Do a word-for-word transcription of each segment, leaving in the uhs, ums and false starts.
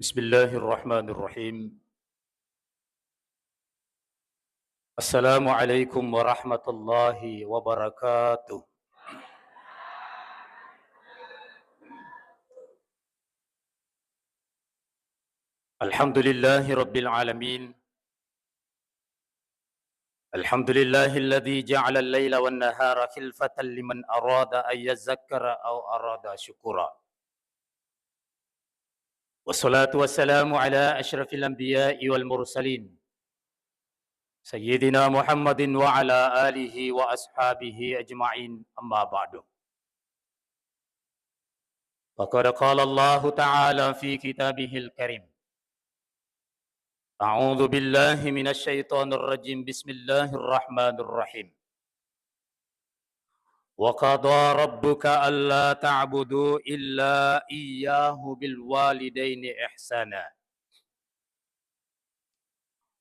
Bismillahirrahmanirrahim. Assalamualaikum warahmatullahi wabarakatuh. Alhamdulillahi rabbil alamin. Alhamdulillahilladzi ja'alal laila wan nahara khilfatan liman arada an yadzakkara aw arada syukura. Wassalatu wassalamu ala asyrafil anbiya'i wal mursalin, Sayyidina Muhammadin wa ala alihi wa ashabihi ajma'in, amma ba'du. Faqad qala Allahu ta'ala fi kitabihil karim. A'udzu billahi minasy syaithanir rajim. Bismillahirrahmanirrahim. Wa qada rabbuka alla ta'budu illa iyyahu bil walidaini ihsana.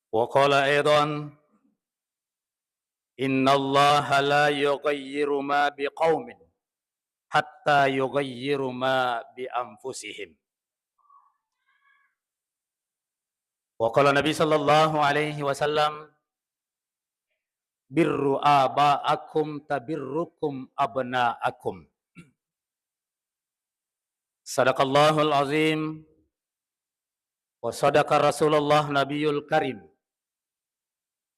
Wa qala aidan, innallaha la yughayyiru ma biqaumin hatta yughayyiru ma bi anfusihim. Wa qala Nabi sallallahu alaihi wasallam, birru aba'akum tabirrukum abna'akum. Sadaqallahul azim. Wa sadaqa Rasulullah Nabiyul Karim.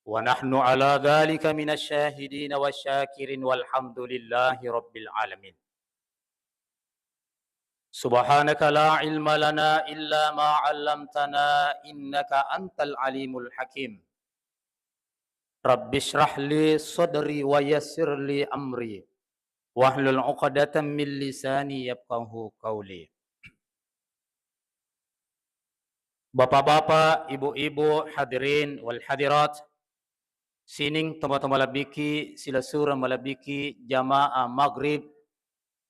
Wa nahnu ala dzalika minasy syahidin wasy syakirin walhamdulillahi rabbil alamin. Subhanaka la ilma lana illa ma 'allamtana innaka antal alimul hakim. Rabbisyrah li sadri wa yassir li amri wahlul 'uqdatam min lisani yafqahu qauli. Bapak-bapak, ibu-ibu, hadirin wal hadirat, sining tomatoa malebbiki, silessureng malebbiki, jamaah maghrib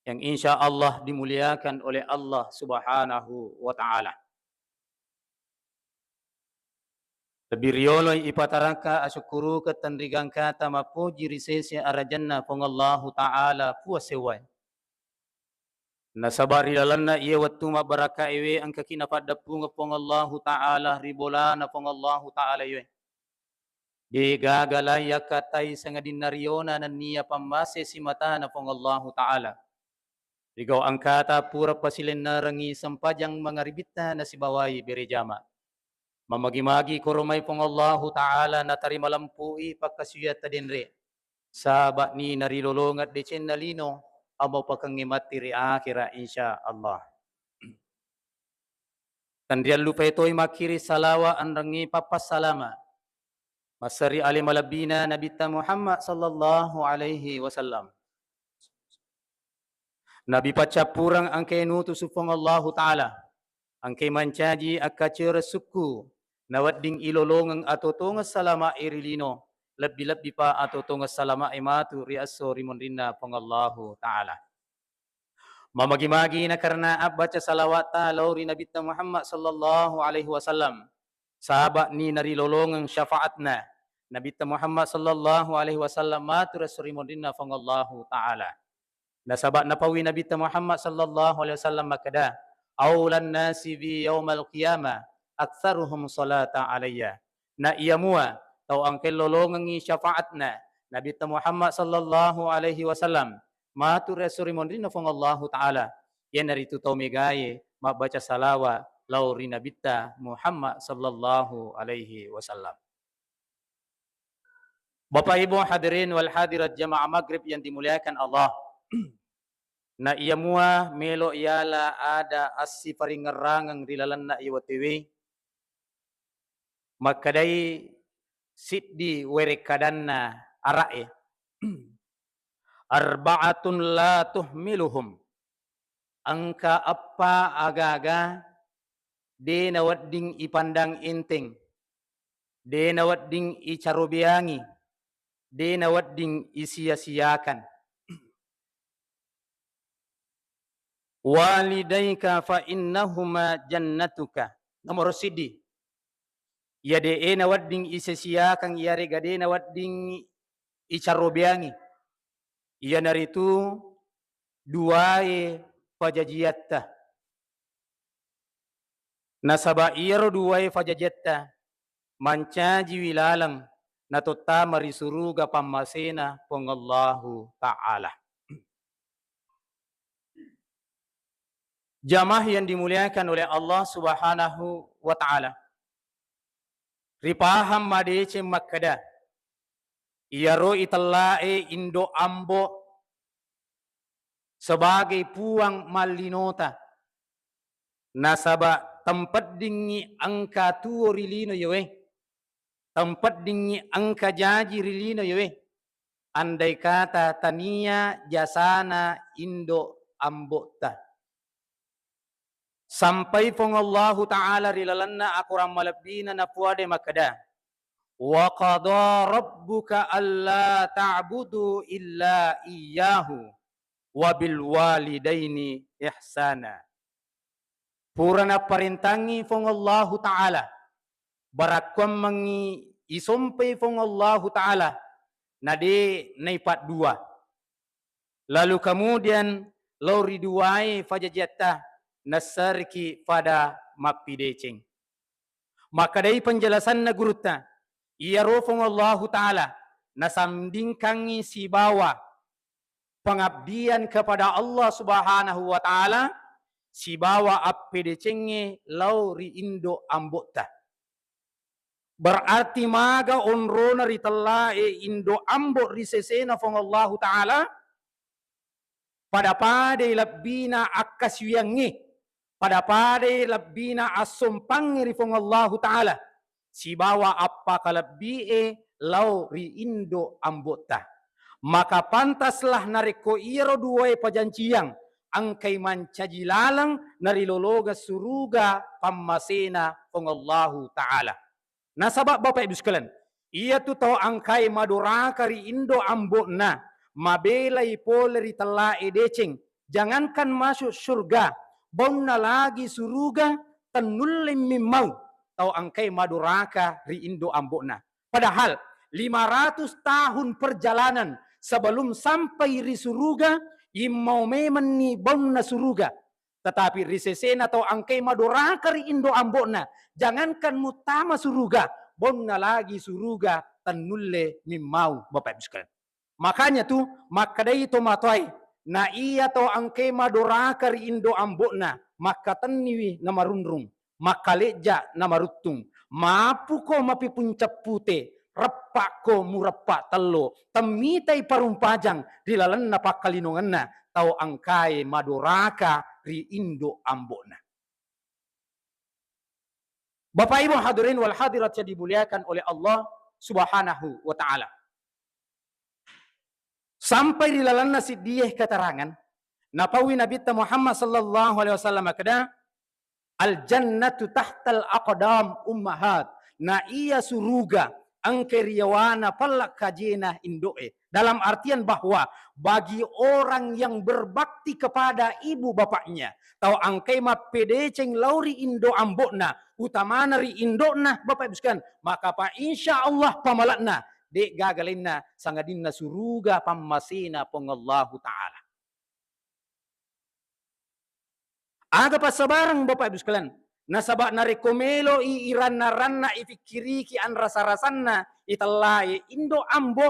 yang insya Allah dimuliakan oleh Allah Subhanahu wa Ta'ala. Lebbi rioloi ipatarakka asyukkurukeng tenrigangkata mappoji ri sese arajanna Puang Allahu Ta'ala Puang sewwae. Nasaba ri lalenna iye wettu mabbarakkaewe engkaki napaddeppungeng Puang Allahu Ta'ala ri bolana Puang Allahu Ta'ala iwe. Degaga lai yakkatai sangadinna riona nennia pammase simatana Puang Allahu Ta'ala. Rigau engkata pura pasilennerengngi sempajang mangaribitta nasibawai bere jama. Mamagi-magi koromai Puang Allahu Ta'ala natarima lempui pakkasiwiatta denre. Saba'ni narilolongeng decenna lino, amo pakengnge matti ri akhera, insya Allah. Tenriallupai toi makkiri salawa enrengngi pappassalama masseri ale malebbina Nabitta Muhammad sallallahu alaihi wasallam. Nabi paccappureng engkae nutusu Puang Allahu Ta'ala, engkae mancaji akkacere sukku, nawedding ilolongeng atotongeng salama'e ri lino, lebbi-lebbipa atotongeng salama'e matu ri esso ri munrinna Puang Allahu Ta'ala. Mamagi-magi nakarena abbaca salawatta lao ri Nabitta Muhammad sallallahu alaihi wasallam, saba'ni narilolongeng syafaatna Nabitta Muhammad sallallahu alaihi wasallam matu ri esso ri munrinna Puang Allahu Ta'ala. Nasaba napauwi Nabitta Muhammad sallallahu alaihi wasallam makkeda, "Aulan nasi bi yaumal qiyamah aktsaruhum salata alayya." Na iya mua tau engkae lolongengngi syafaatna Nabitta Muhammad sallallahu alaihi wasallam matu ri esso ri munrinna Puang Allahu Ta'ala, iyanaritu tau megae mabbaca salawa lao ri Nabitta Muhammad sallallahu alaihi wasallam. Bapak Ibu hadirin wal hadirat jamaah maghrib yang dimuliakan Allah. Na iya mua melo yala ada assiparingerrangeng ri lalenna iye wettuwe, makkedai siddi werekkadanna ara'e. Arba'atun la tuhmiluhum. Engka eppa aga-aga de nawedding ipandang enteng, de nawedding icarobeangi, de nawedding isia-siakan. Walidaika fa innahuma jannatuka. Nomoro siddi, iya de'e nawedding isia-siakang, iyarega de nawedding icarobeangi, iyanaritu duae pajajiatta. Nasaba iyaro duwae fajajetta mancajiwi laleng natottama ri suruga pammasena Puang Allahu Ta'ala. Jamaah yang dimuliakan oleh Allah Subhanahu wa Ta'ala. Ripahang madeceng makkeda, iyaro itellae indo ambo sebagai puang mallinota. Nasaba tempeddingngi engka tuo ri lino iyawe. Tempeddingngi engka jaji ri lino iyawe. Andai kata tania jasana indo ambo'ta. Sampai Puang Allahu Ta'ala ri lalenna akorang malebbina napuade makkeda, "Wa qada rabbuka alla ta'budu illa iyyahu wa bil walidaini ihsana." Pura napparentangngi Puang Allahu Ta'ala, barakkuammengngi isompai Puang Allahu Ta'ala, na de naipaddua. Lalu kemudian lao ri duae fajajiatta, nassariki pada mappideceng. Makkedai penjelasanna gurutta, iyaro Puang Allahu Ta'ala nasandingkangngi sibawa pengabdian kepada Allah Subhanahu wa Ta'ala sibawa appedecengnge lao ri indo ambo'ta. Berarti maga onrona ritellae indo ambo ri sesena Puang Allahu Ta'ala, pada-padai lebbina akkasiwiyangnge, pada-padai lebbina assompangnge ri Puang Allahu Ta'ala, sibawa appakalebbi'e lao ri indo ambo'ta. Maka pantaslah narekko iyaro duwae pajanciyang engkai mancaji laleng narilolongeng suruga pammasena Puang Allahu Ta'ala. Nasaba, Bapak Ibu sekalian, iyatu tau engkae madoraka ri indo ambo'na, mabelai pole ri tellae deceng, jangankan masuk surga, baunna lagi suruga tennulle mimmau tau engkae madoraka ri indo ambo'na. Padahal lima ratus tahun perjalanan sebelum sampai ri suruga, immau memenni baunna suruga. Tetapi ri sesena tau engkae madoraka ri indo ambo'na, jangankan muttama suruga, baunna lagi suruga tennulle mimmau, Bapak Ibu sekalian. Makanya tu makkedai tomatoae, na iya tau engkae madoraka ri indo ambo'na, makkatenniwi namarunrung, makkalejja namaruttung, mapuko mapipuncak pute, reppakko mureppa tello, temmitai parumpajang ri lalenna pakkalinongenna tau engkae madoraka ri indo ambo'na. Bapak Ibu hadirin wal hadirat yang dimuliakan oleh Allah Subhanahu wa Ta'ala. Sampai ri lalenna siddie keterangan, napaui Nabitta Muhammad sallallahu alaihi wasallam makkeda, "Al jannatu tahtal aqdam ummahat." Na iya suruga engka ri yawana pella kajena indo'e. Dalam artian bahwa bagi orang yang berbakti kepada ibu bapaknya, tau engkae mappedeceng lao ri indo ambo'na, utamana ri indo'na, Bapak Ibu sekalian, maka pa insya Allah pamala'na, de gaga lainna sangadinna suruga pammasena Puang Allahu Ta'ala. Aga passabareng, Bapak Ibu sekalian? Nasaba narekko meloi iranna-ranna ifikkiriki anrasa-rasanna itellae indo ambo,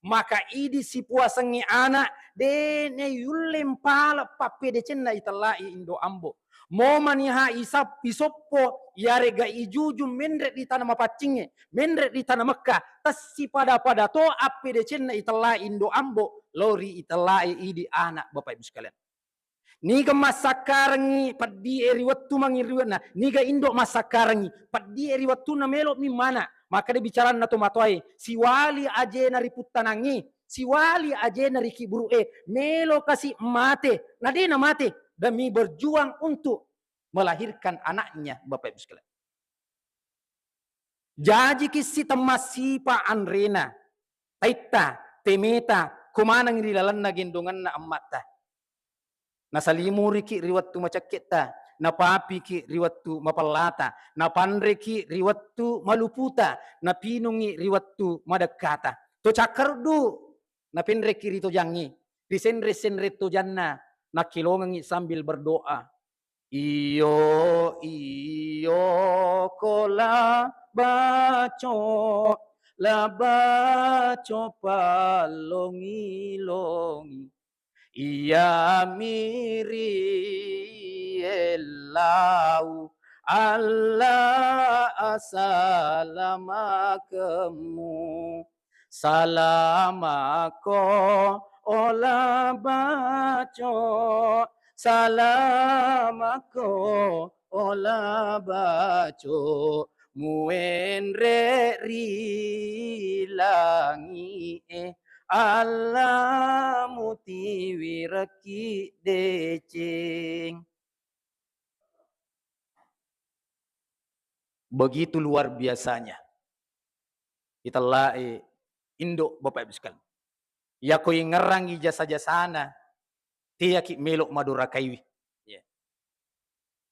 maka idi sipuasengnge ana, de nayulle mpala pappedecenna itellae indo ambo. Momaniha isap-, isoppo, yarega ijujung menre ri tana mapaccingnge, menre ri tana Mekka, tessipada-pada to appedecenna itellae indo ambo, lao ri itellae idi ana, Bapak Ibu sekalian. Niga massakkarengngi peddi'e ri wettu mangiriwenna, niga indo massakkarengngi peddi'e ri wettunna melo mimmana. Makkeda bicaranna tomatoae, siwali ajena ri puttanangngi, siwali ajena ri kiburu'e, melo kasi mate, na de namate demi berjuang untuk melahirkan anaknya, Bapak Ibu sekalian. Jajiki sitemmassipa anrena, taitta, temeta, ko maneng ri lalenna gendongenna emmatta. Nasalimuriki ri wettu macekketta, napapiki ri wettu mapellata, napanreki ri wettu maluputa, napinungi ri wettu madekkata. To cakkaruddu napenreki ri tojangnge, ri senre-senre tojanna, nakkilongengi sambil berdoa. Iyo, iyo, ko la baco, la baco pallongi-longi. Iya miri ellau, Allah asalamakemmu. Salamako ola baco, salamako ola baco, muenre ri langi'e, Allah mutiwirekki deceng. Begitu luar biasanya itellae indo, Bapak Ibu sekalian. Yako ingerrangi jasa-jasana, teyaki melo madorakaiwi. Ya.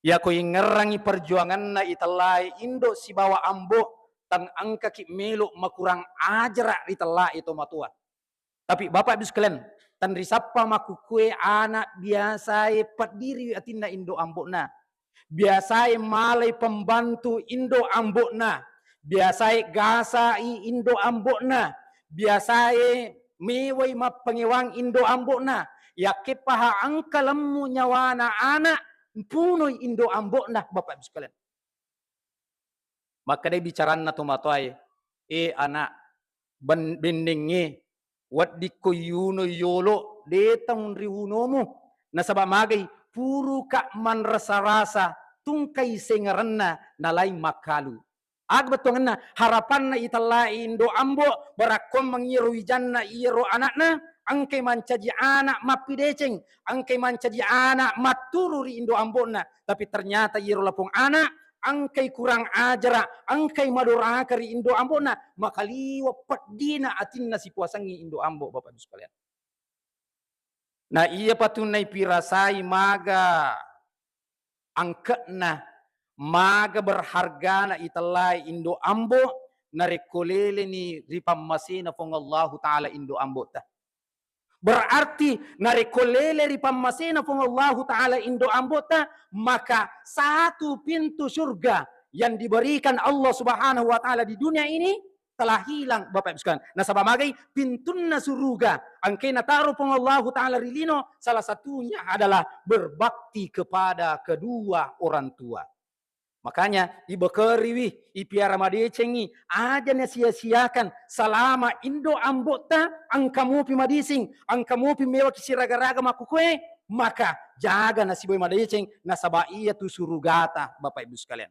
Yako ingerrangi perjuanganna itellae indo sibawa ambo, tang engkaki melo makurang ajara ri tellae tomatoa. Tapi Bapak Ibu sekalian, tenrisappa makkukue anak biasae peddiriwi atinna indo ambo'na. Biasae malai pembantu indo ambo'na. Biasae gasai indo ambo'na. Biasae mewai mappangewang indo ambo'na. Yakkeppaha engka lemmu nyawana anak, mpunoi indo ambo'na, Bapak Ibu sekalian. Makkedai bicaranna tomatoae, "E anak, ben-, bennengnge, weddikko yuno yolo, de taunriunomu. Nasaba magai, puruka manrasa-rasa, tungkai sengerenna, nalaing makkalu." Aga bettuangenna, harapanna itellae indo ambo, barakkommeng iyaro wijanna iyaro anakna, engkai mancaji anak mappideceng, engkai mancaji anak matturu ri indo ambo'na, tapi ternyata iyaro lapong anak engkai kurang ajara, engkai madoraka ri indo ambo'na, makaliwa peddina atinna sipuasengngi indo ambo, Bapak Ibu sekalian. Na iya patu naipirasai maga angke'na, maga berhargana itellae indo ambo, narekko leleni ri pammasena Puang Allahu Ta'ala indo ambota. Berarti narekko lele ri pammasena Puang Allahu Ta'ala indo ambota, maka satu pintu surga yang diberikan Allah Subhanahu wa Ta'ala di dunia ini telah hilang, Bapak Ibu sekalian. Nasaba magai, pintunna suruga, engkae nataro Puang Allahu Ta'ala ri lino, salah satunya adalah berbakti kepada kedua orang tua. Makanya, ibekeriwi, ipiara madecengi, aja nasia-siakan selama indo ambo'ta, engka mupi madising, engka mupi mewaki siraga-raga makkukue, maka jaga nasibawai madeceng, nasaba iya tu surugata, Bapak Ibu sekalian.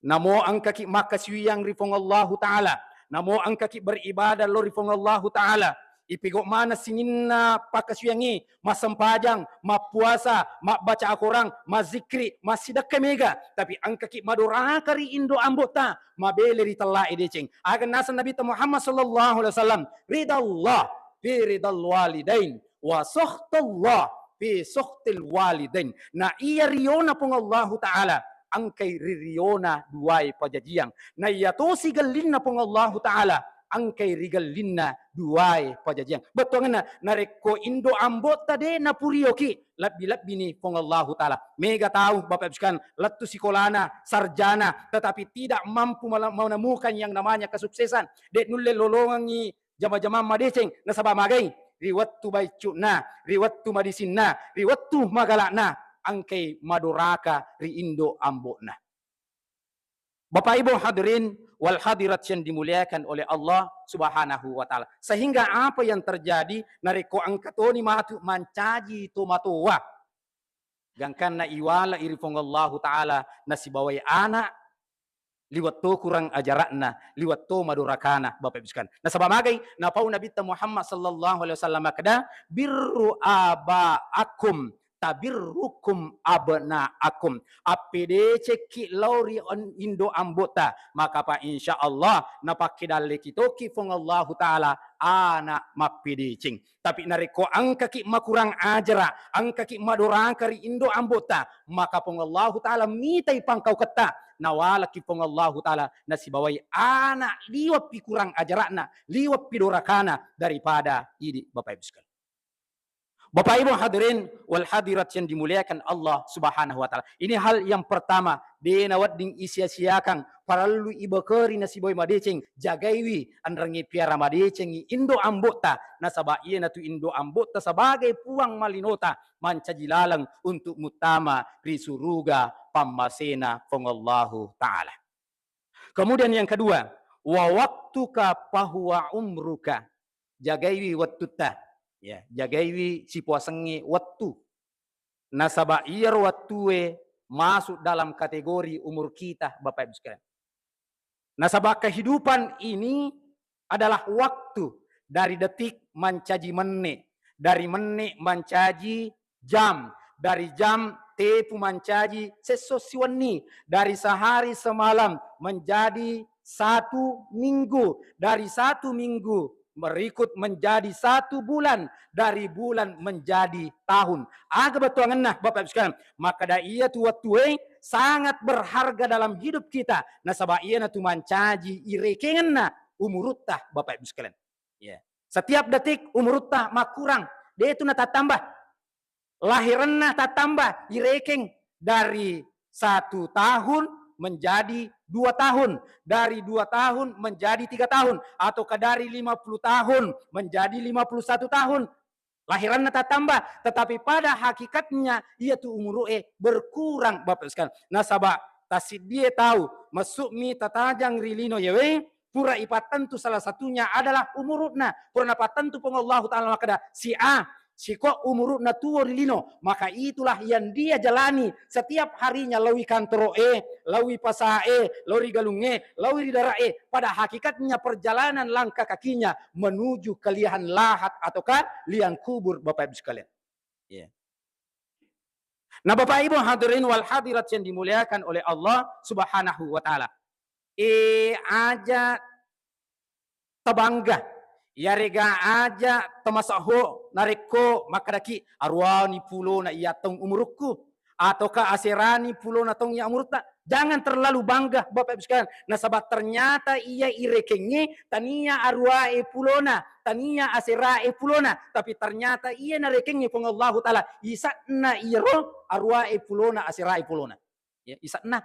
Namo engkaki makkasiwiang ri Puang Allahu Ta'ala, namo engkaki beribadah lao ri Puang Allahu Ta'ala, ipigau maneng sininna pakkasiwiangnge, massempajang, mappuasa, mabbaca Al-Quran, mazzikri, massidekka mega, tapi engkaki madoraka ri indo ambo'ta, mabele ri tellae deceng. Aga naseng Nabitta Muhammad sallallahu alaihi wasallam, "Ridallah fi ridal walidain, wa sukhtallah fi sukhtil walidain." Na iya riona Puang Allahu Ta'ala, engkai ri riona duae pajajiang. Na iya tosi gellinna Puang Allahu Ta'ala, engkai ri gellinna duae pajajiang. Bettuangenna, narekko indo ambo'ta de napurioki, lebbi-lebbini Puang Allahu Ta'ala. Mega tau, Bapak Ibu sekalian, lettu sikolana, sarjana, tetapi tidak mampu mala-, menemukan yang namanya kesuksesan. De nulle lolongengi jama-jamang madeceng, nasaba magai, ri wettu baiccu'na, ri wettu madisinna, ri wettu magala'na, engkai madoraka ri indo ambo'na. Bapak Ibu hadirin wal hadirat yang dimuliakan oleh Allah Subhanahu wa Ta'ala. Sehingga apa yang terjadi, narekko engka toni matu mancaji tomatoa, gangkanna iwala iri Puang Allahu Ta'ala nasibawai anak, liwat to kurang ajarakna, liwat to madorakana, Bapak Ibu sekalian. Nasaba magai napau Nabitta Muhammad sallallahu alaihi wasallam makkeda, "Birru abaakum tabirrukum abnaakum." Appedecekki lao ri on-, indo ambo'ta, maka pa insya Allah napakkedalleki tokki Puang Allahu Ta'ala anak mappedeceng. Tapi narekko engkaki makurang ajara, engkaki madoraka ri indo ambo'ta, maka Puang Allahu Ta'ala mitai pangkauketta, nawalaki Puang Allahu Ta'ala nasibawai anak liwappi kurang ajarakna, liwappi dorakana daripada idi, Bapak Ibu sekalian. Bapak Ibu hadirin wal hadirat yang dimuliakan Allah Subhanahu wa Ta'ala. Ini hal yang pertama, de' nawedding isia-siakan, parellu ibekeri nasibawai madeceng, jagaiwi, enrengngi piara madecengngi indo ambo'ta, nasaba iyanatu indo ambo'ta sebagai puang malinota mancaji laleng untuk muttama ri suruga pammasena Puang Allahu Ta'ala. Kemudian yang kedua, wa waktuka fahuwa umruka. Jagaiwi wettutta. Ya, jagaiwi sipuasengnge wettu. Nasaba iyaro wettue masuk dalam kategori umur kita, Bapak Ibu sekalian. Nasaba kehidupan ini adalah waktu, dari detik mancaji menit, dari menit mancaji jam, dari jam tepu mancaji sesso siwenni, dari sehari semalam menjadi satu minggu, dari satu minggu berikut menjadi satu bulan, dari bulan menjadi tahun. Aga bettuangenna, Bapak Ibu sekalian? Makkeda iyatu wettue sangat berharga dalam hidup kita, nasaba iyanatu mancaji irekengenna umurutta, Bapak Ibu sekalian. Ya. Setiap detik umurutta makurang, de' tu natattambah. Lahiranna tattambah, irekeng dari satu tahun menjadi dua tahun, dari dua tahun menjadi tiga tahun, ataukah dari lima puluh tahun menjadi lima puluh satu tahun. Lahiranna tattambah, tetapi pada hakikatnya iyatu umuru'e berkurang, Bapak Ibu sekalian. Nasaba tasiddie tau, messu'mi tatajang ri lino yewe, pura ipattentu, salah satunya adalah umuru'na. Pura napattentu Puang Allahu Ta'ala makkeda, si A, siko umuru'na tuo ri lino, maka itulah yang dia jalani setiap harinya, laowi kantoro'e, laowi pasae, lao ri galungnge, laowi ri dara'e. Pada hakikatnya perjalanan langkah kakinya menuju ke liang lahat ataukah liang kubur, Bapak Ibu sekalian. Iya. Nah, Bapak Ibu hadirin wal hadirat yang dimuliakan oleh Allah Subhanahu wa Ta'ala. Eh, aja tabangga, iyarega aja tamaseho narekko makkedaki, "Aruani pulona iya taung umurukku," ataukah, "Aserani pulona taung iya umurutta." Jangan terlalu bangga, Bapak Ibu sekalian. Nasaba ternyata iya irekengnge tania aruae pulona, tania aserae pulona, tapi ternyata iya narekengnge Puang Allahu Ta'ala, isa'na iyaro aruae pulona, aserae pulona. Ya, isa'na.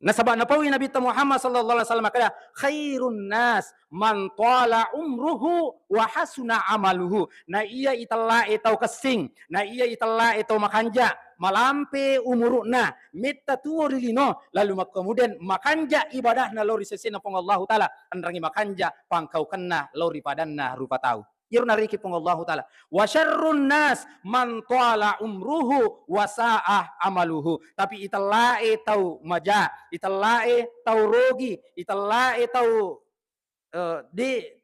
Nasaba napaui Nabitta Muhammad sallallahu alaihi wasallam makkeda, "Khairun nas man tala umruhu wa hasuna amaluhu." Na iya itellae tau kessing, na iya itellae tau makanja, malampe umuru'na, metta tuo ri lino, lalu mak-, kemudian makanja ibadahna lao ri sesena Puang Allahu Ta'ala, enrengngi makanja pangkaukenna lao ri padanna rupa tau. Iyaro narekeng Puang Allahu Ta'ala. "Wa syarrun nas man tala umruhu wa sa'a amaluhu." Tapi itellae tau maja, itellae tau rogi, itellae tau, eh, de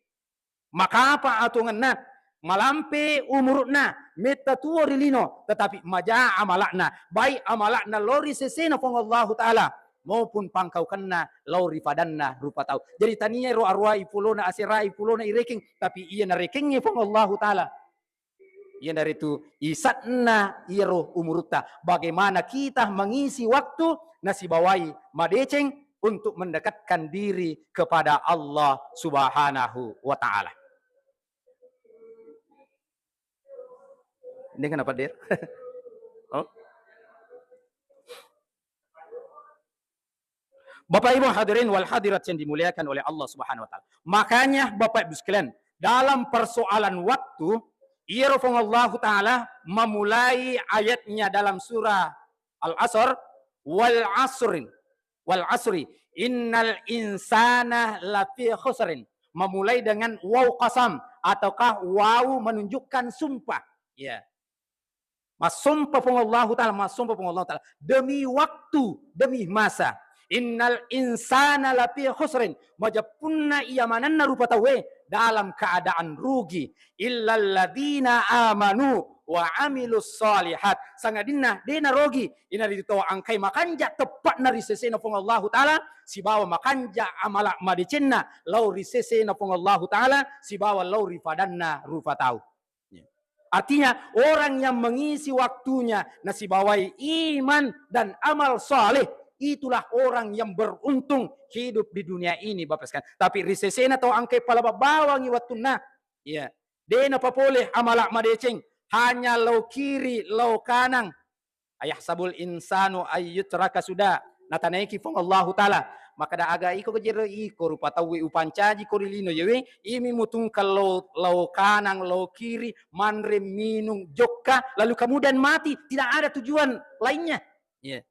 makapa atuangenna, malampe umuru'na, metta tuo ri lino, tetapi maja amala'na, baik amala'na lao ri sesena Puang Allahu Ta'ala, maupun pangkaukenna lao ri padanna rupa tau. Jadi tania ro aruai pulona, aserai pulona irekeng, tapi iya narekengnge Puang Allahu Ta'ala. Iyanaritu isa'na iyaro umurutta. Bagaimana kita mengisi waktu nasibawai madeceng untuk mendekatkan diri kepada Allah Subhanahu wa Ta'ala. Ini kenapa, Der? Oh? Bapak Ibu hadirin wal hadirat yang dimuliakan oleh Allah Subhanahu wa Ta'ala. Makanya Bapak Ibu sekalian, dalam persoalan waktu, iyaro Puang Allahu Ta'ala memulai ayatnya dalam surah Al-Asr, "Wal asrin, wal asri, innal insana lafi khusrin." Memulai dengan waw qasam ataukah waw menunjukkan sumpah. Ya. Massompa Puang Allahu Ta'ala, massompa Puang Allahu Ta'ala. Demi waktu, demi masa. "Innal insana lafi khusrin." Majeppunna iya manenna rupa tauwe dalam keadaan rugi. "Illalladzina amanu wa amilus shalihat." Sangadinna de narogi, inaritu to angkai makanja teppa'na ri sesena Puang Allahu Ta'ala, sibawa makanja amala madecenna lao ri sesena Puang Allahu Ta'ala, sibawa lao ri padanna rupa tau. Ya. Artinya, orang yang mengisi waktunya nasibawai iman dan amal saleh, itulah orang yang beruntung hidup di dunia ini, Bapak sekalian. Tapi ri sesena tau angkai palaba bawangi wattunna. Ya. De' napapole amala madeceng, hanya lao kiri, lao kanang. Ayahsabul insanu ayyutraka suda. Natanaiki Puang Allahu Ta'ala. Makkeda, aga iko kejero iko rupa tauwe upancaji ko ri lino yewe, imi mutungka lao, lao kanang, lao kiri, manre, minung, jokka, lalu kemudian mati, tidak ada tujuan lainnya. Iya.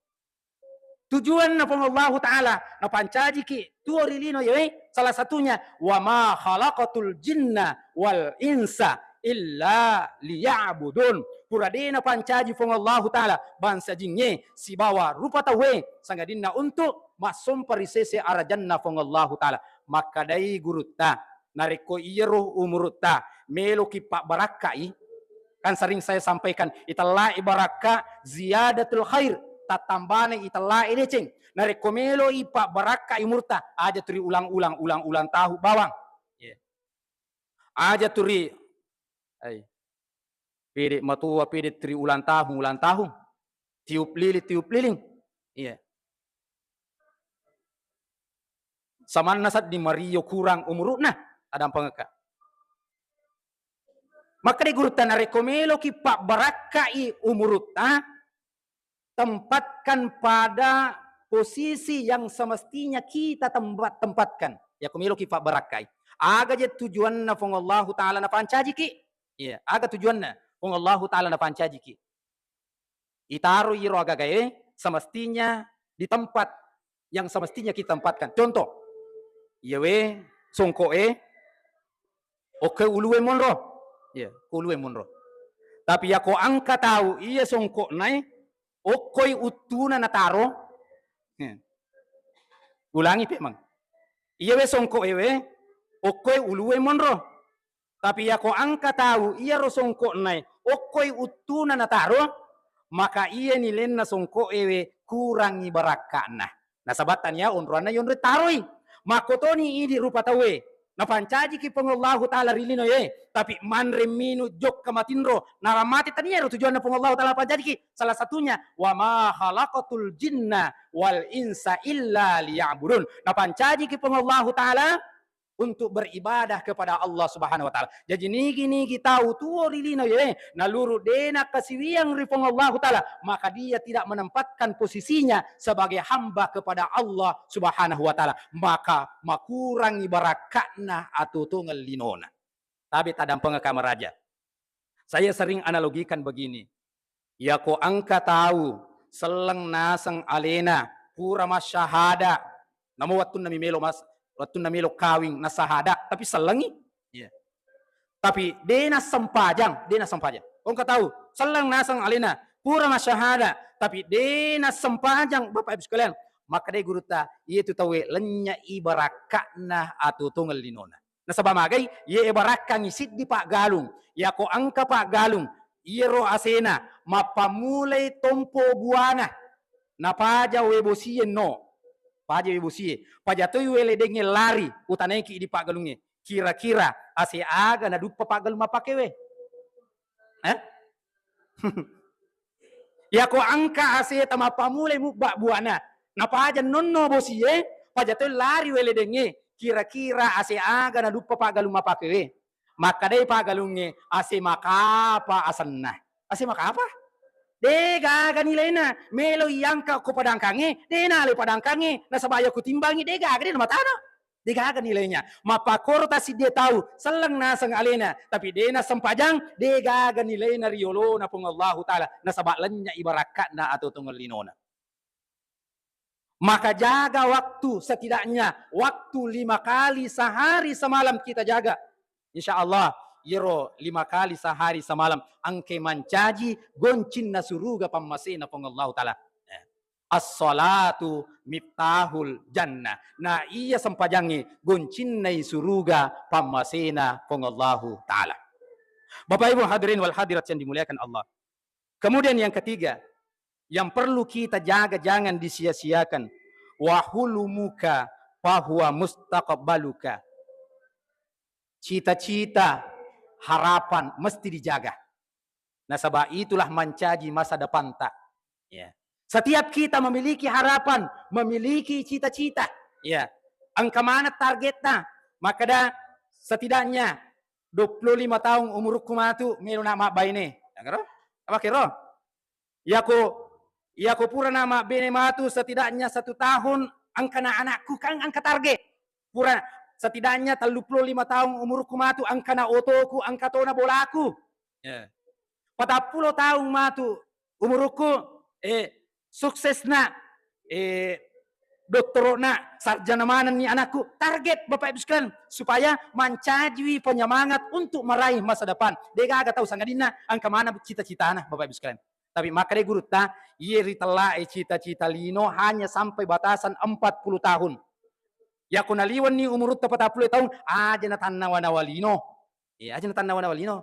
Tujuanna Puang Allahu Ta'ala napancajiki tuo ri lino yewe, salah satunya, "Wa ma khalaqatul jinna wal insa illa liya'budun." Pura de' napancaji Puang Allahu Ta'ala bangsa jingnge sibawa rupa tauwe sangadinna untuk massompa ri sese arajanna Puang Allahu Ta'ala. Makkedai gurutta, narekko iyaro umurutta meloki pabbarakkai, kan sering saya sampaikan, itellae barakka ziyadatul khair, tattambana itellae deceng. Narekko meloi pabbarakkai umurta, aja turi ulang-ulang, ulang-ulang tahu bawang. Iya. Aja turi, ai, pede matua, pede turi ulang tahun, ulang tahun. Tiup lilin, tiup lilin. Iya. Samanna sedding mario kurang umuru'na, tadampengekka. Makkeda gurutta, narekko meloki pabbarakkai umurutta, tempatkan pada posisi yang semestinya kita tempat-, tempatkan. Yako meloki pabbarakkai. Aga je tujuanna Puang Allahu Ta'ala napancajiki? Iya, aga tujuanna Puang Allahu Ta'ala napancajiki? Itaro iro agagae semestinya di tempat yang semestinya kita tempatkan. Contoh, iyawe songko'e, okkoi ulue monro. Iya, ko ulue monro. Tapi yako engka tau iya songko'nae, okkoi uttuna nataro. Iya. Ulangi pemang. Iyawe songko'ewe, okkoi ulue monro. Tapi yako engka tau iyaro songko'nae okkoi uttuna nataro, maka iya nilenna songko'ewe kurangi barakka'na. Nasaba tania onroanna yonroi taroi. Makkotoni idi rupa tauwe. Napancajiki Puang Allahu Ta'ala ri linoe, tapi manre, minu, jokka, matinro, naramate, taniaro tujuanna Puang Allahu Ta'ala pancajiki. Salah satunya, "Wa ma khalaqatul jinna wal insa illa liya'budun." Napancajiki Puang Allahu Ta'ala untuk beribadah kepada Allah Subhanahu wa Ta'ala. Jaji, nigi-nigi tau tuo ri lino ye, naluru de' nakkasiwiang ri Puang Allahu Ta'ala, maka dia tidak menempatkan posisinya sebagai hamba kepada Allah Subhanahu wa Ta'ala, maka makurangi barakka'na atotongeng linona. Tabe tadampengekka maraja. Saya sering analogikan begini. Yako engka tau selleng naseng alena, pura masyahada, namo wettunna mi melo mas-, wettunna melo kawing nasahada, tapi sellengi. Iya. Tapi de' nassempajang, de' nassempajang. Ko engka tau selleng naseng alena, pura masyahada, tapi de' nassempajang, Bapak Ibu sekalian, makkedai gurutta, iyetu tauwe lennye'i barakka'na atotongeng linona. Nasaba magai, ye barakkangi siddi paggalung. Yako engka paggalung, iyaro asena mappammulai tompo buana. Napaja we bosie no. Paja we bosie. Paja toi we ledengnge lari, utanaiki idi paggalungnge. Kira-kira ase aga naduppa paggalung mappakewe? Eh? Yako engka ase tamappamulai mubba buana, napaja nonno bosie, paja toi lari we ledengnge, kira-kira ase aga naduppa paggalung mappakewe? Makkedai paggalungnge, ase makapa asenna. Ase makapa? De' gaga nilaina, melo iyangka ko padangkangnge, de' nalai padangkangnge, nasaba yako timbangi de' gaga, de' namatana. De' gaga nilaina. Mappakkoro tassiddie tau, selleng naseng alena, tapi de' nassempajang, de' gaga nilaina ri yolona Puang Allahu Ta'ala, nasaba lennye'i barakka'na atotongeng linona. Maka jaga waktu, setidaknya waktu lima kali sehari semalam kita jaga. Insya Allah, iyaro lima kali sehari semalam engka mancaji goncinna suruga pammasena Puang Allahu Ta'ala. Eh. As-salatu miftahul jannah. Na iya sempajangnge goncinnai suruga pammasena Puang Allahu Ta'ala. Bapak Ibu hadirin wal hadirat yang dimuliakan Allah. Kemudian yang ketiga, yang perlu kita jaga, jangan disia-siakan. Wa hulumuka fahuwa mustaqbaluka. Cita-cita, harapan mesti dijaga. Nasaba itulah mancaji masa depanta. Ya. Setiap kita memiliki harapan, memiliki cita-cita. Ya. Engka maneng targetta, makkeda setidaknya Duappulo lima taung umurukku matu, melo na mabbaine. Yagaro? Apa kero? Yako, yako purana mabbene matu, setidaknya satu tahun engkana anakku, kan engka target. Pura setidaknya telluppulo lima taung umurukku matu, engkana otoku, engka tona bolaku. Ya. Patappulo taung matu umurukku, eh, suksesna, eh, dottoro'na, sarjana manenni anakku. Target, Bapak Ibu sekalian, supaya mancajiwi penyemangat untuk meraih masa depan. Degaga tau sangadinna engka maneng cita-citana, Bapak Ibu sekalian. Tapi makkeda gurutta, iye ritella'e cita-cita lino hanya sampai batasan empat puluh tahun. Yako naliwenni umurutta patappulo taung, aja natannawa-nawa lino. Iya, aja natannawa-nawa lino.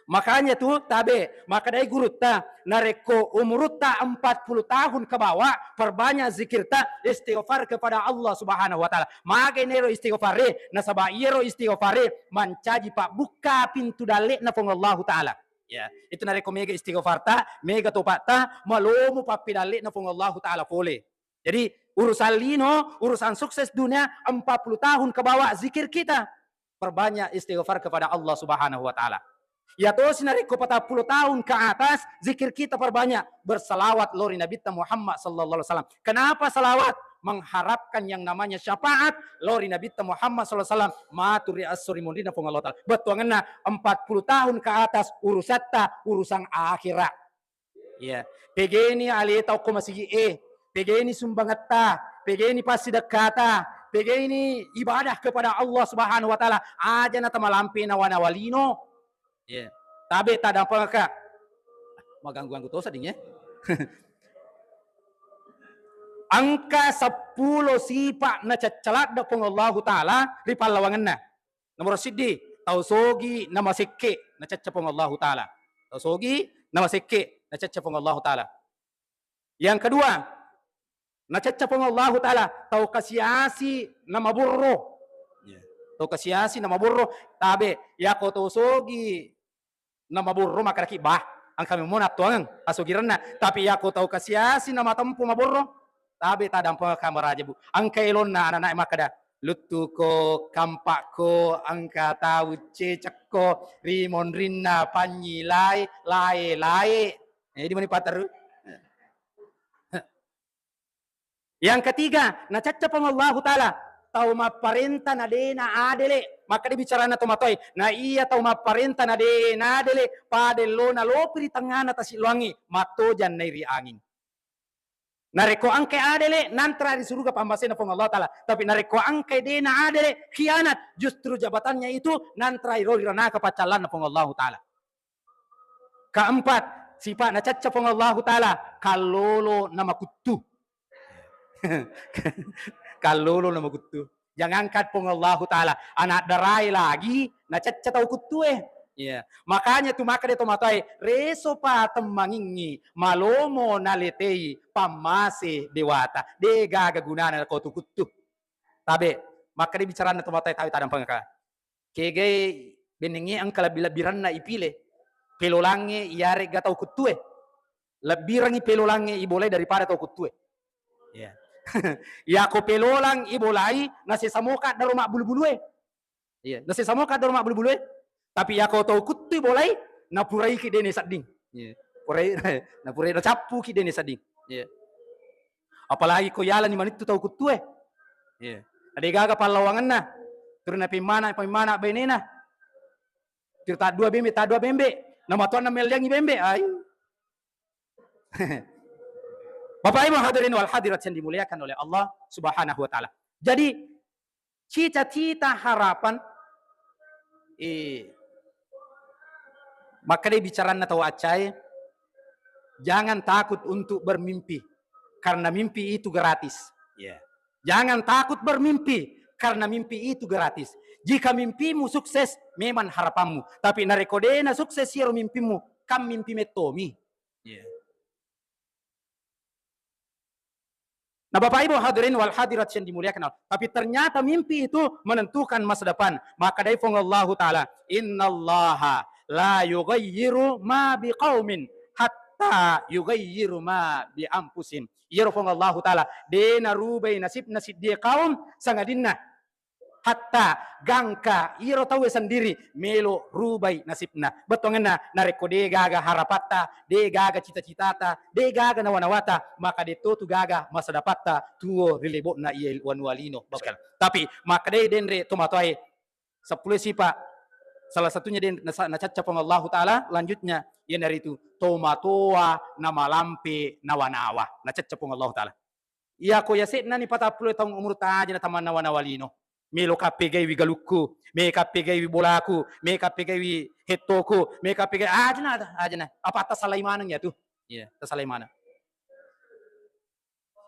Makanya tu, tabe, makkedai gurutta, narekko umurutta empat puluh tahun ke bawah, perbanyak zikirta, istighfar kepada Allah Subhanahu wa Ta'ala. Magai nero istighfare, nasaba iyero istighfare mancaji pabbukka pintu dalle'na Puang Allahu Ta'ala. Ya, itu narekko mega istighfarta, mega topatta, malomo pappedalle'na Puang Allahu Ta'ala pole. Jadi, urusan lino, urusan sukses dunia, empat puluh tahun ke bawah, zikir kita. Perbanyak istighfar kepada Allah Subhanahu wa Ta'ala. Yatosi narekko patappulo tahun ke atas, zikir kita perbanyak, bersalawat lori Nabitta Muhammad sallallahu alaihi wasallam. Kenapa salawat? Mengharapkan yang namanya syafaat lori Nabitta Muhammad sallallahu alaihi wasallam, matu ri esso ri munrinna Puang Allah Ta'ala. Bettuangenna empat puluh tahun ke atas, urusatta urusan akhirat. Iya. Pegeni aleta okko masigi e, pegeni sumbangetta, pegeni passidekkata, pegeni ibadah kepada Allah Subhanahu wa Ta'ala. Aja natamalampe nawa-nawa lino. Iya. Tabe tadampengka. Maganggu-ganggu tosa ding ya. Engka seppulo sipa nacaccaladde Puang Allahu Ta'ala ri pallawangenna. Nomor siddi, tau sogi namasekke nacacca Puang Allahu Ta'ala. Tau sogi namasekke nacacca Puang Allahu Ta'ala. Yang kedua, nacacca Puang Allahu Ta'ala, tau kasi-asi namaborro. Iya. Tau kasi-asi namaborro, tabe, yako tau sogi namaborro makkedaki, "Bah, engka memmo nattuangeng asugirenna." Tapi yako tau kasi-asi namatempo maborro, tabe tadampengka maraja, Bu. Engka elonna anak-anak makkeda, "Luttuko, kampakko, engka tau cecekko ri monrinna panyilae, lae-lae." Eh, di mani pateru? Yang ketiga, nacacca Puang Allahu Ta'ala, tau mapparenta na de na adele. Makkeda bicarana to matoae, na iya tau mapparenta na de na adele, pada ellona lopi ri tengngana tasiloangngi, mattojang nai ri anging. Narekko engkai adele, nantra ri suruga pammasena Puang Allah Ta'ala. Tapi narekko engkai de na adele, khianat, justru jabatannya itu nantra ro ri ranaka paccallanna Puang Allahu Ta'ala. Keempat, sifat nacacca Puang Allahu Ta'ala, kallolo namakuttu. Kallolo namakuttu. Jangankan Puang Allahu Ta'ala, anak darae lagi nacacca tau kuttue. Iya. Makanya tu makkeda to matoae, resopa temmangingngi, malomo naletei pammase dewata. De gaga gunana ko tu kuttu. Tabe, makkeda bicaranna to matoae, tabe tadampengka. Kegai bennengnge engka lebbi-lebbiranna ipile, pelolangnge iyarega tau kuttue. Lebbirangngi pelolangnge ibolai daripada tau kuttue. Iya. Yako pelolang ibolai, nasesa moka daro mabbulu-bulue. Iya, nasesa moka daro mabbulu-bulue. Tapi yako tau kuttu ibolai, napuraiki dene sedding. Iya. Purai, napurai nacappuki dene sedding. Iya. Apalagi ko yalani manittu tau kuttue. Iya. Ade gaga pallawangenna. Turunna pemmana, pemmana bainena. Tiru taddua bembe, taddua bembe. Namatuanna melliangi bembe. Ayo. Bapak Ibu hadirin wal hadirat yang dimuliakan oleh Allah Subhanahu wa Ta'ala. Jadi, cita-cita, harapan, eh, makkedai bicaranna tau accae, jangan takut untuk bermimpi, karena mimpi itu gratis. Ya. Jangan takut bermimpi, karena mimpi itu gratis. Jika mimpimu sukses, memang harapanmu. Tapi narekko dena sukses iyaro mimpimu, kan mimpi mettomi. Iya. Nah, Bapak Ibu hadirin wal hadirat yang dimuliakan Allah. Tapi ternyata mimpi itu menentukan masa depan. Maka dari Puang Allahu Ta'ala, "Innallaha la yughayyiru ma biqaumin hatta yughayyiru ma bi anfusihim." Iyaro Puang Allahu Ta'ala, de narubai nasib-nasib dia kaum sangadinna Hatta gangka iyaro tauwe sendiri melo rubai nasibna. Bettuangenna, narekko de gaga harapatta, de gaga cita-citata, de gaga nawa-nawata, maka de to tu gaga masa depatta tuo ri lebo'na iye wanua lino. Tapi makkedai denre tomatoae, seppulo sipa, salah satunya den nasa-, nacacca Puang Allahu Ta'ala, lanjutnya iyanaritu tomatoa namalampe nawa-nawa, nacacca Puang Allahu Ta'ala. Iyako yase'nani patappulo taung umurta, aja natamannawa-nawa lino. Melo kappegaiwi galukku, me kappegaiwi bolaku, me kappegaiwi hettoku, me kappegai, aja na, aja na. Apa tasalai maneng ya tu? Iya, tasalai maneng.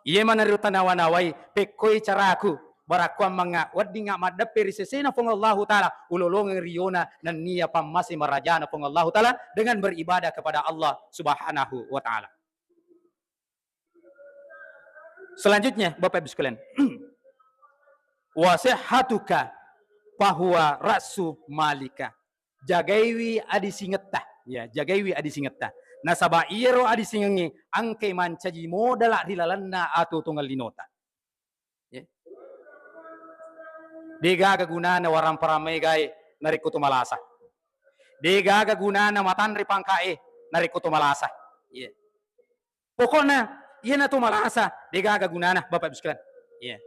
Iye maneng ri tanawa-nawai, pekkoi caraku, barakkuang manga weddingnga maddeppe ri sesena Puang Allahu Ta'ala, ulolongeng riyona nennia pammase marajana Puang Allahu Ta'ala dengan beribadah kepada Allah Subhanahu wa Ta'ala. Selanjutnya, Bapak Ibu sekalian, wa sihhatuka fahuwa ra'su malika. Jagaiwi adisingetta, ya, jagaiwi adisingetta. Nasaba iyaro adisingengnge engkai mancaji modala ri lalenna atuo-tuongeng linota. Ya. Degaga gunana waramparang maegae narekko to malasa. Degaga gunana matanre pangkae narekko to malasa. Ya. Pokokna, iyana to malasa, degaga gunana, Bapak Ibu sekalian. Iya.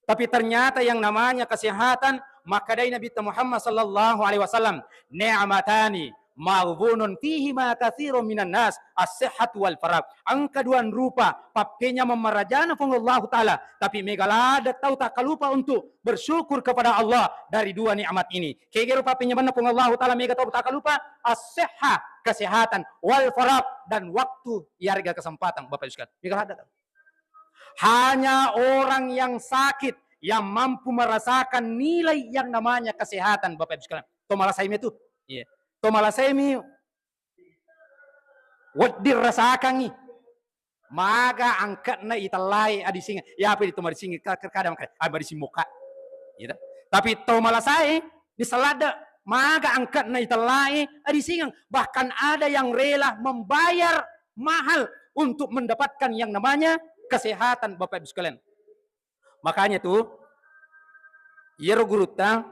Tapi ternyata yang namanya kesehatan, makkedai Nabi Muhammad sallallahu alaihi wasallam, "Ni'matani maghbunun fihima katsirun minan nas, as-sihhatu wal faragh." Engka duang rupa pappenyameng marajana Puang Allahu Ta'ala, tapi mega ladde tau takkalupa untuk bersyukur kepada Allah dari dua nikmat ini. Kegero pappenyamenna Puang Allahu Ta'ala mega tau takkalupa, as-sihha, kesehatan, wal faragh, dan waktu, iyarega kesempatan, Bapak Ibu sekalian. Mega ladde tau. Hanya orang yang sakit yang mampu merasakan nilai yang namanya kesehatan, Bapak Ibu sekalian. To malasaimi tu. Iya. To malasaimi wedding rasakangngi. Maga angkatna itellai adisingeng. Ya, apa itu madisingeng? Ka-, ka-, kadang makkeda, "Ah, madising moka." Gitu. Tapi to malasae, diseladde, maga angkatna itellai adisingeng. Bahkan ada yang rela membayar mahal untuk mendapatkan yang namanya kesehatan, Bapak Ibu sekalian. Makanya tu, iyaro gurutta,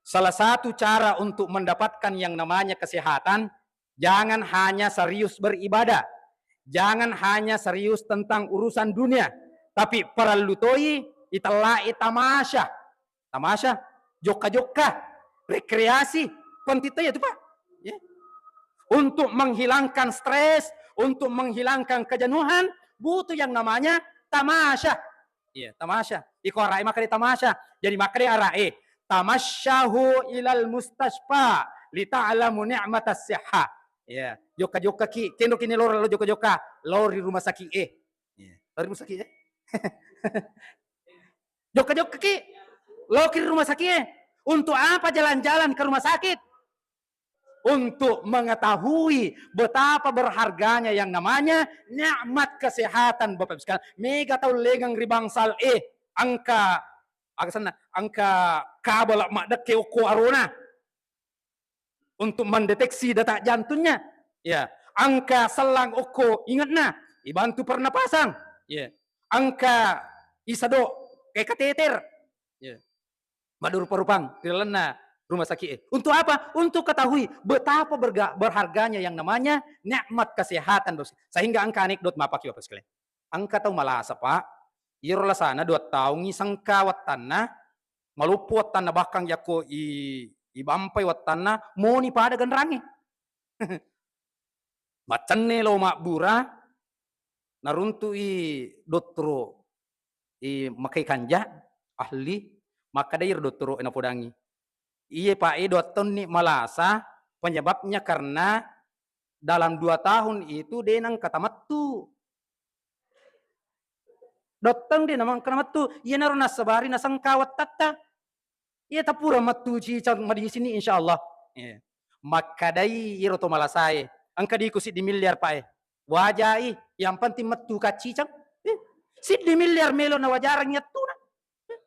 salah satu cara untuk mendapatkan yang namanya kesehatan, jangan hanya serius beribadah, jangan hanya serius tentang urusan dunia, tapi parellu toi itellai tamasya. Tamasya, jokka-jokka, rekreasi, penting to ya tu, Pak. Ya. Untuk menghilangkan stres, untuk menghilangkan kejenuhan, butuh yang namanya tamasya. Iya, tamasya. Iko arae makkeda tamasya. Jadi makkeda arae, "Tamasyahu ilal mustashfa li ta'lamu ni'matas sihha." Iya, jokka-jokka ki, kendo kini loro lo jokka-jokka, lo ri rumah sakit e. Iya, lo ri rumah sakit e. Jokka-jokka ki, lo ki ri rumah sakit e. Untuk apa jalan-jalan ke rumah sakit? Untuk mengetahui betapa berharganya yang namanya nikmat kesehatan, Bapak Ibu sekalian. Mega tau lengeng ri bangsal e, engka, aga senna, engka kabel maddekke okko arona untuk mendeteksi detak jantungnya. Ya, engka sellang okko ingetna, ibantu pernapasan. Ya, engka isado kayak kateter. Ya. Maddurupa-rupang ri lalenna rumah sakit e. Untuk apa? Untuk ketahui betapa berga-, berharganya yang namanya nikmat kesehatan, Bos. Sehingga engka anekdot mapaki, Bapak sekalian. Engka tau malasa, Pak. Iyaro lasana dua taungngi sengka wattanna, maloppo wattanna, bahkan yakko i-, ibampai wattanna, moni pada genrangnge. Maccenne lo mabbura, naruntu'i dottoro i makai kanja, ahli, makkedai ro dottoro e napodangi, "Iye, Pak, e, dua taunni malasa, penyebabnya karena dalam dua tahun itu de nengka tamettu." Dua taung de nengka namettu, iyanaro nassabari nasengka wattatta. Iya, tapura mettu cicang madisini, insyaallah. Iya. Makkedai iro to malasae, "Engka diku siddi miliar, Pak, e. Wajai, yang penting mettu kaccicang." Eh, siddi miliar melo nawajarang yattuna. Eh.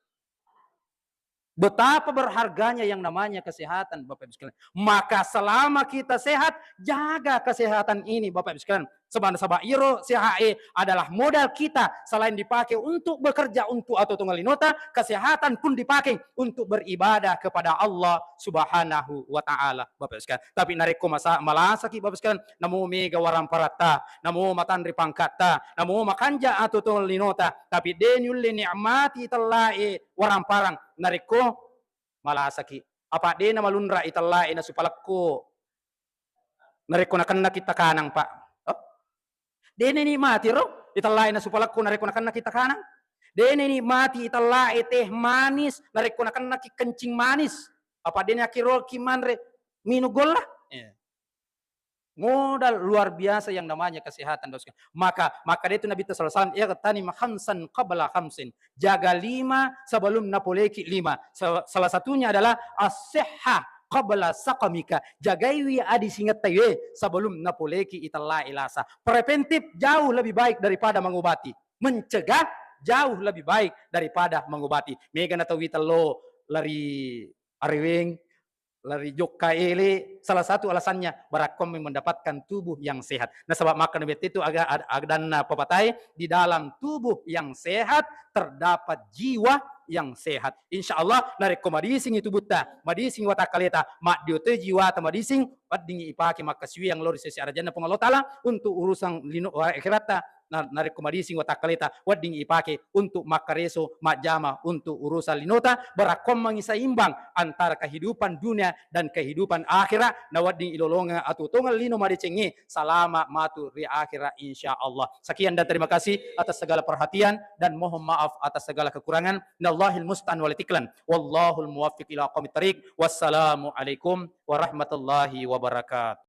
Betapa berharganya yang namanya kesehatan, Bapak Ibu sekalian. Maka selama kita sehat, jaga kesehatan ini, Bapak Ibu sekalian. Sebab, sebab iro sehat e adalah modal kita, selain dipakai untuk bekerja, untuk atuo-tuongeng linota, kesehatan pun dipakai untuk beribadah kepada Allah Subhanahu wa Ta'ala, Bapak Ibu sekalian. Tapi narekko masa-, malasaki, Bapak Ibu sekalian, namo mega waramparatta, namo matanre pangkatta, namo makanja atuo-tuongeng linota, tapi de nulle nikmati tellae waramparang, narekko malasaki. Apa de namalunra itellae nasupalekko narekko nakennaki takanang, Pak? Oh? De nanikmati ro itellae nasupalekko narekko nakennaki takanang? De nanikmati itellae teh manis narekko nakennaki kencing manis? Apa de nakiroki manre minung golla? Iya. Modal luar biasa yang namanya kesehatan, Bapak sekalian. Maka, maka itu Nabi sallallahu alaihi wasallam, "Ightanim khamsan qabla khamsin." Jaga lima sebelum napoleki lima. Sa-, salah satunya adalah as-sihha qabla saqamika. Jagaiwi adisingetta we sebelum napoleki itellae lasa. Preventif jauh lebih baik daripada mengobati. Mencegah jauh lebih baik daripada mengobati. Mega na tau wi tello lari areweng, lari jokka ele, salah satu alasannya barakkomi mendapatkan tubuh yang sehat. Nasaba makkeda bette itu aga-, ad-, adanna papatae, di dalam tubuh yang sehat terdapat jiwa yang sehat. Insya Allah, narekko madisingi tubutta, madisingi watakkaleta, maddiotoi jiwata madising, weddingngi ipake makkasiwiang lao ri sese arajanna Puang Allah Ta'ala untuk urusan lino-, akhiratta. Na-, narekko madising watakkaleta, wedding ipake untuk makkareso, majjama untuk urusan linota, barakkoammengngi seimbang antara kehidupan dunia dan kehidupan akhirat, na wedding ilolongeng atuo-tuongeng lino madecengnge, salama matu ri akhirat, insya Allah. Sekian dan terima kasih atas segala perhatian dan mohon maaf atas segala kekurangan. Nallahil musta'an wal tiklan. Wallahul muwaffiq ila aqwamit thariq. Wassalamualaikum warahmatullahi wabarakatuh.